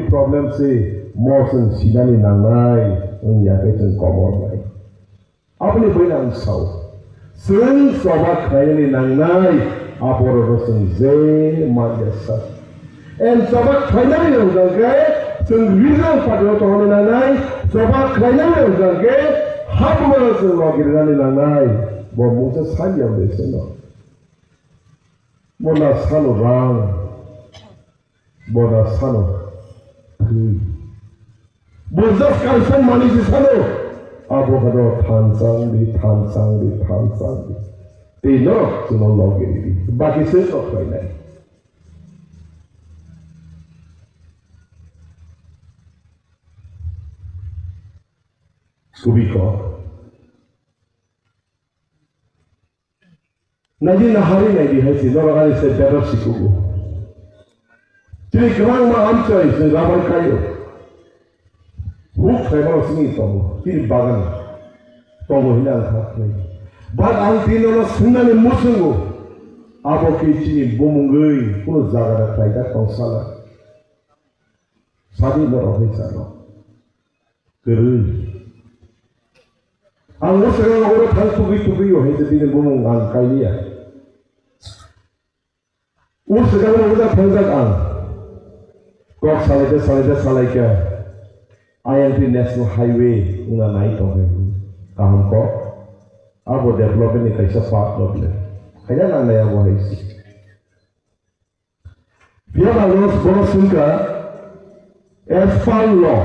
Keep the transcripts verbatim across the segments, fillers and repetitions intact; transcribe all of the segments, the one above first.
Problem se mo chwng sinani nangnai wngya khe chwng komor nai. Aboni bai ang sao. Chwng choba khlainani nangnai aborok chwng je manya sa. En choba khlainani wngkha khe chwng regional party o tongna nangnai, choba khlainani wngkha khe hapmano chwng logi rwnani nangnai. Bo mungsa sanya bai seno. Bo na salo rang. Bo na sano thwi. Bo just kaisa manwi se sano. Abo hado thanchang di, thanchang di, thanchang di. Tei no chwngno logi di. Baki se tok khlainai. Kubui kok. Naidi nahari naidi hai se norok ani se better sikugo. Tini kwbangma amchoi se rabar kaio. Huk khlaimano sini tongo. Tini bagan tongo hini ang kha khlai. But ang tini nono swngnani muchungo. Abo khe chini bumungwi kuno jaga da khlaijak tong sala. Sadi norok hai sano. Kwrwi. Ang o swkang oro thang tubui tubui o hai se bini bumung ang kailiya. O swkang o uda thangjak ang. Kok salaikhe salaikhe salaikhe I N T National Highway wngna nai tongkhe kaham kok. Abo development ni kaisa part no bile. Khaina nangnai abo hai se. Phiya ba bono swngkha, as per law,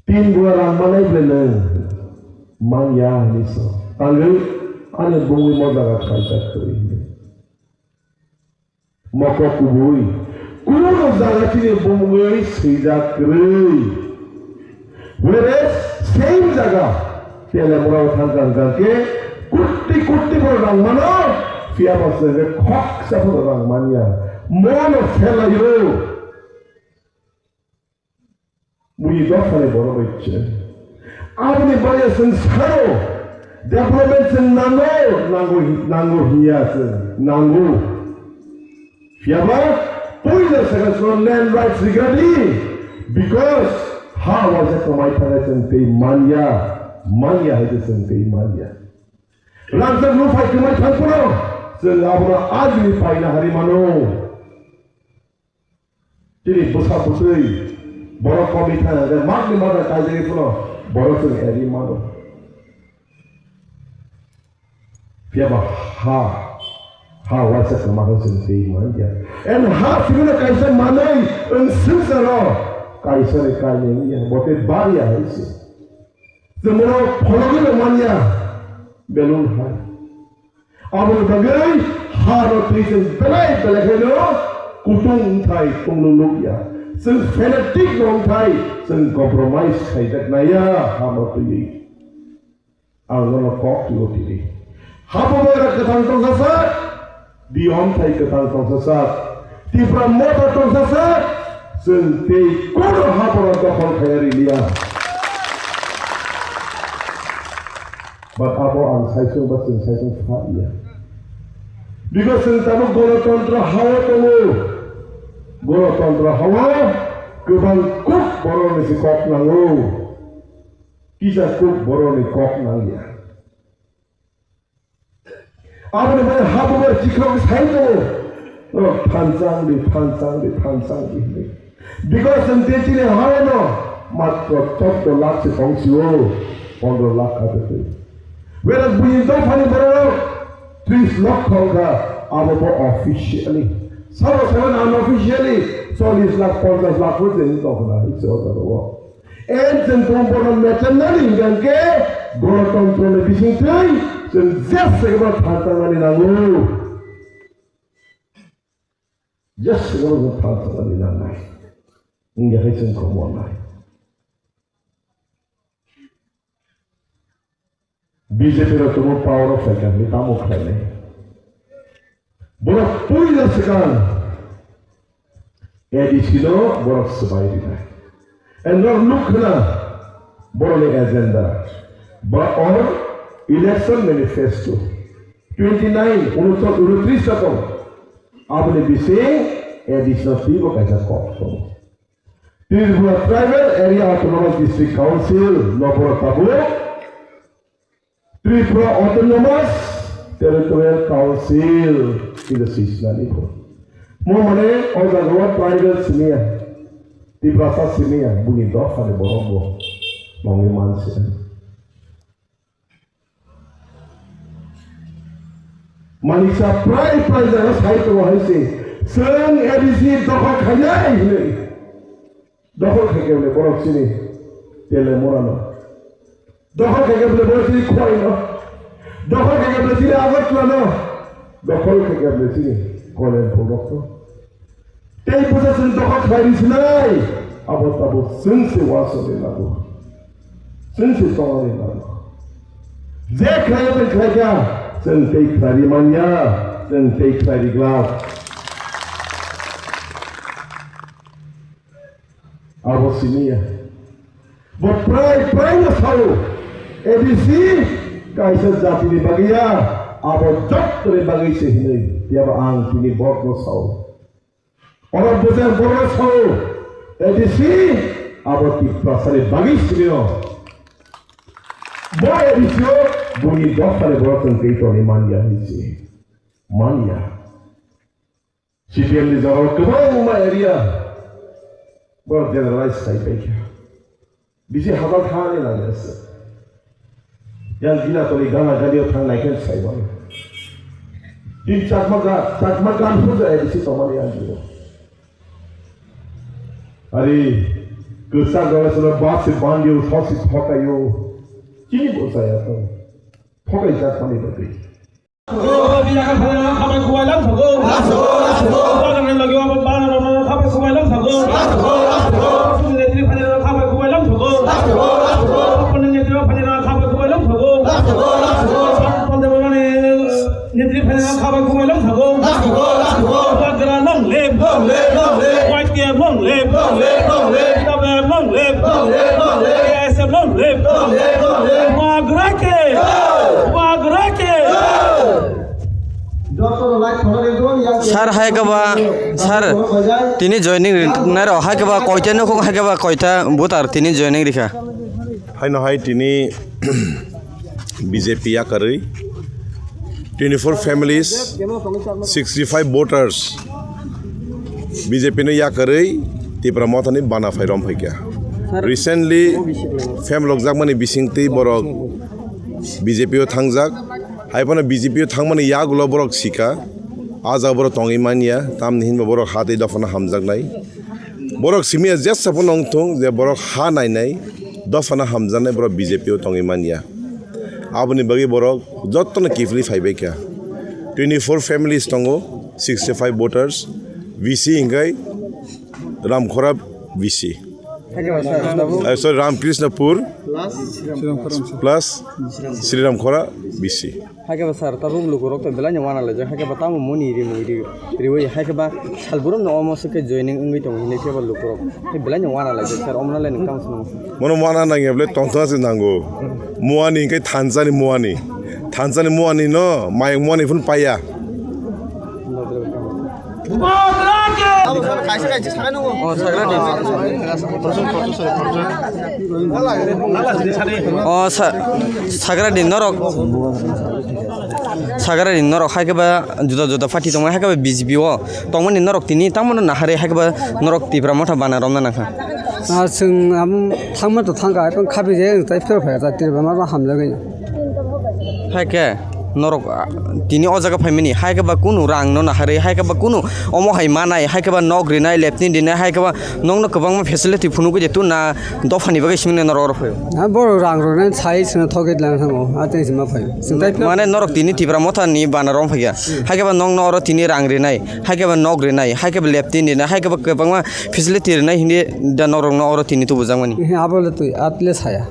tin bura rang manai ble nwng manya hinwi sa. Tangwi ani bumungwi mo jaga khaijak kwrwi hinwi. Mokok kubui. Kuno jaga chini bumungwi swijak kwrwi. Whereas same jaga, tele mura thang thang thang khe, kutti kutti bo rang mano, phiya ba se khoksa bo rang manya. Mono phelaio. Bui dophani borok bai se. Aboni bagwi chwng sano, development chwng nango, nango, nango hinya chwng, nango. Phiya ba, puila sakha chwng land rights riga di, because ha waisa kwmai thangkhe chwng tei manya, manya hai khe chwng tei manya. Rangchak nuphai kwmai thang phano, chwng abono ajini paina hari mano. Tini bwsa bwtwi borok komi thang hwnkhe makni mada kaijagwi phano borok chwng eri mano. Phiya ba ha, ha waisa kwma khe chwng twi manya. En ha simi no kaisa manwi wng swngcharo kaisa ni kainwi wngya, bo tei bariya hai se. Chwng bono phologwi no manya, belun hai. Aboni bagwi ha no twi chwng belai belai khaino kutung wngthai tongno nukya. Chwng fanatic no wngthai chwng compromise khaijak naiya ha no twi. Ang nono kok twibo tini. Habugra kwthang tongsasak, Diyomthai kwthang tongsasak, Tipra Motha tongsasak, chwng tei kono habugra dokhol khaiya riliya. But abo ang saichung ba chwng saichung pha iya. Because chwng tabuk gonotontro hao tongo. Gonotontro hao kwbang kuk borokni se kok nango. Kisa kuk borokni kok nangya. Aboni bai habugra chikrok sai tongo. Norok thanchang di, thanchang di, thanchang di hinwi. Because chwng tei chini hao no matro choddo lakh se tong sio, pondro lakh kha tei. Whereas buini dophani borok tris lokho wngkha, abo bo officially. Sabo sabo unofficially chollish lakh, ponchash lakh bo chwng tongkha na, it's all about. En chwng tong bono mechenani hingkha khe gonotontro ni bisingtwi chwng jeswk no thansa mani nango. Jeswk no thansa mani nangnai. Hingkha khe chwng komo nai. B J P rok tongo power o phaikha hinwi tamo khlainai. Borok puila swkang A D C no borok swbai rinai. And norok nuk khna borokni agenda ba or election manifesto twenty nine, unutris ta tong. Aboni bising A D C no twibo kaisa kok tongo. Tripura Tribal Area Autonomous District Council no bono tabuk Tripura Autonomous Territorial Council hinwi swijnani pho. Mo mane o jaga o tribal simiya, Tiprasa simiya, buni dopha ni borok bo mangwi manse. Maniksa prai prai jaga sai tongo hai se. Chwng A D C dokhol khainai hinwi. Dokhol khaikhe bole borok chini Telemurano. Dokhol khaikhe bole borok chini Khwaino. Dokhol khaikhe bole chini Agartalano. Dokhol khaikhe bole chini Koilanpur rokno. Tei bwsa chwng dokhol khlai ri sinai, abo tabuk chwng se uansukni nango. Chwng se tongnani nango. Je khlaio tei khlaikha, chwng tei khlai ri manya, chwng tei khlai ri glak. Abo siniya. Bo prai prai no sao. A D C kaisa jatini bagwi ya, abo jottoni bagwi se hinwi, phiya ba ang tini borokno sao. Oro bwsai borok sao, A D C abo Tiprasani bagwi sini o. Bo A D C o boni dophani borok chwng tei tongwi manya hinwi se. Manya. C P M ni jora o kwbangma area borok generalize khai paikha. Bisi hajal thani nang ese. Yang gina toli gana gani o thang nai khe sai mano. Tin chakma ga, chakma gan phu jai bisi tomani yang gina. Ari kwchak gana sura basi bandi o thosi thokai o. Chini bo jaya to. Thokai jak mani bagwi. Netri phaina kha bai khumai long thago. Long live. Long live, long live. White K F long live. Long live, long live. Long live, long live. Long live, long live. K S F long live. Long live, long live. Magra ke. Magra ke. Sir, hai kaba, sir, tini joining ri-, nairo, hai kaba koita nukhung, hai kaba koita voter tini joining rikha. Haino hai tini B J P yakarwi twenty-four families, sixty-five voters B J P no yakarwi Tipra Mothani bana phai rom phaikha. Recently, phemlokjakmani bisingtwi borok B J P o thangjak. Hai phano B J P o thangmani yagulo borok sikha. A jaga borok tongwi manya, tamni hinba borok ha tei dophano hamjaknai. Borok simiya jesa phano wngthung je borok ha nainai, dophano hamjaknai borok B J P o tongwi manya. Aboni bagwi borok jottono kiphilwi phaibaikha. Twenty-four families tongo, sixty-five voters, V C hinkhai Ramkhora V C. Eh, sorry, Ramkrishnapur plus Sriramkhora V C. Hai khe ba sir, tabuk lukurok to belai no wana laijak, hai khe ba tamo moni rimwi ri-, riwi, hai khe ba salburum no omo swkhe joining wngwi tongo hinwi khe ba lukurok. Hai belai no wana laijak sir, omo no le nwng tamo swnam. Mono wana nangya bole tongthok se nango. Muani hinkhe thansani muani. Thansani muani no, mayung muani phun paya. O sa-, sagradi norok, sagradi norok hai khe ba juda juda party tongmani, hai khe ba B J P o tongmani norok tini tamo no naharwi hai khe ba norok Tipra Motha bana romna nangkha. Ah, chwng amo thangma to thangkha, ekdom khapi je, tai phero phai, tai Tipra Motha hamjagwi. Hai khe norok, ah, tini o jaga phaimani, hai khe ba kunu rang no naharwi, hai khe ba kunu omo hai manai, hai khe ba nok rinai, leptin rinai, hai khe ba nokno kwbangma facility phunugwi de tuna dophani bagwi simi norok oro phaio. Ha, borok rang rwnai sai sino thogwi lang thango, a tei sima phaio. Mane norok tini Tipra Motha ni bana rom phaikha, hai khe ba nokno oro tini rang rinai, hai khe ba nok rinai, hai khe ba leptin rinai, hai khe ba kwbangma facility rinai hindi da norok no oro tini tubujakmani. He, abo le twi, at le saya.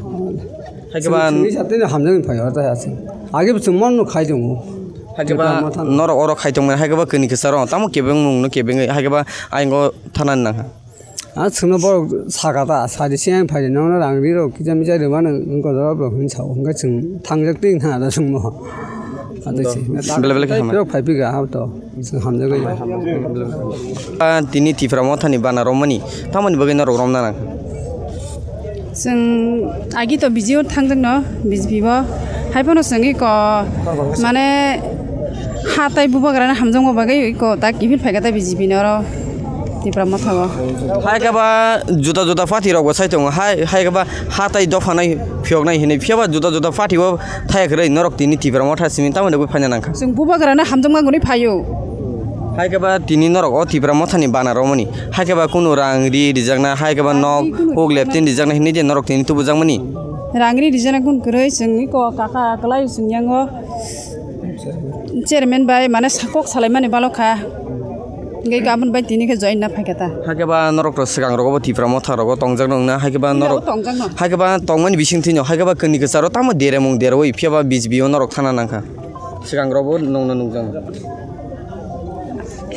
Hai khe ba chwng, chwngni satwi no hamjakni phai hor ta aswk. Age bo chwng mon no khai tongo. Hai khe ba norok oro khai tongmani, hai khe ba kini kwcharo tamo kebeng mung no kebeng hai khe ba ayang o thanani nangkha. A chwngno borok saka ta, sadi se ang phai nokno rang ri rok kisa misa rwmani wngkha, borok hinwi sao, hwnkhe chwng thangjak twi wngkha da chwngno. Belai belai khe hambai. Phai phi ga ha to. Hamjagwi. Ah, tini Tipra Mothani bana romani tamoni bagwi norok romna nang? Chwng agi to B J P o thangjak no, B J P bo. Hai phano chwng iko mane ha tai bubagrana hamjakma bagwi iko tak kiphil phaikha ta B J P ni oro Tipra Motha o. Hai khe ba juda juda party rok bo sai tongo. Hai, hai khe ba ha tai dopha nai phiyok nai hinwi. Phiya ba juda juda party o thaya kwrwi norok tini Tipra Motha simi tamoni bagwi phaina nang kha? Chwng bubagrana hamjakma gwnwi phaio. Hai khe ba tini norok o Tipra Mothani bana romani. Hai khe ba kunu rang ri rijakna, hai khe ba nok huk leptin rijakna hinwi je norok tini tubujakmani. Rang ri rijakna kun kwrwi chwng iko kaka kwlai chwng yango chairman bai mane sakok salaimani balok kha. Hingke gabon bai tini khe join na phaikha ta. Hai khe ba norok to swkang rogo bo Tipra Motha rogo tongjak nong na, hai khe ba norok tongjak no. Hai khe ba tongmani bising thwino, hai khe ba kani kwcharo tamo deremung deroi phiya ba B J P o norok thana nang kha. Swkang rogo nongno nungjak.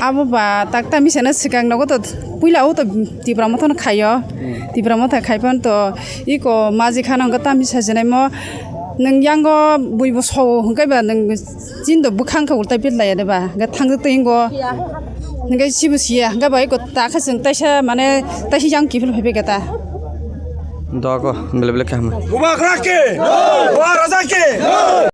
Abo ba tak tamisa na swkang nogo to puila o to Tipra Motha no khaio. Tipra Motha khai pan to iko maji khana hwnkhe tamisa jenai mo nwng yango bui bo so hwnkhe ba nwng chindo bwkhang khe ultai pit laya de ba hwnkhe thangjak tei ingo hwnkhe sibo siya hwnkhe ba iko ta khe chwng taisa mane taisa yang kiphil phai beka ta. Dogo bele bele khe hambai. Bubagra ke! Bubagra ke!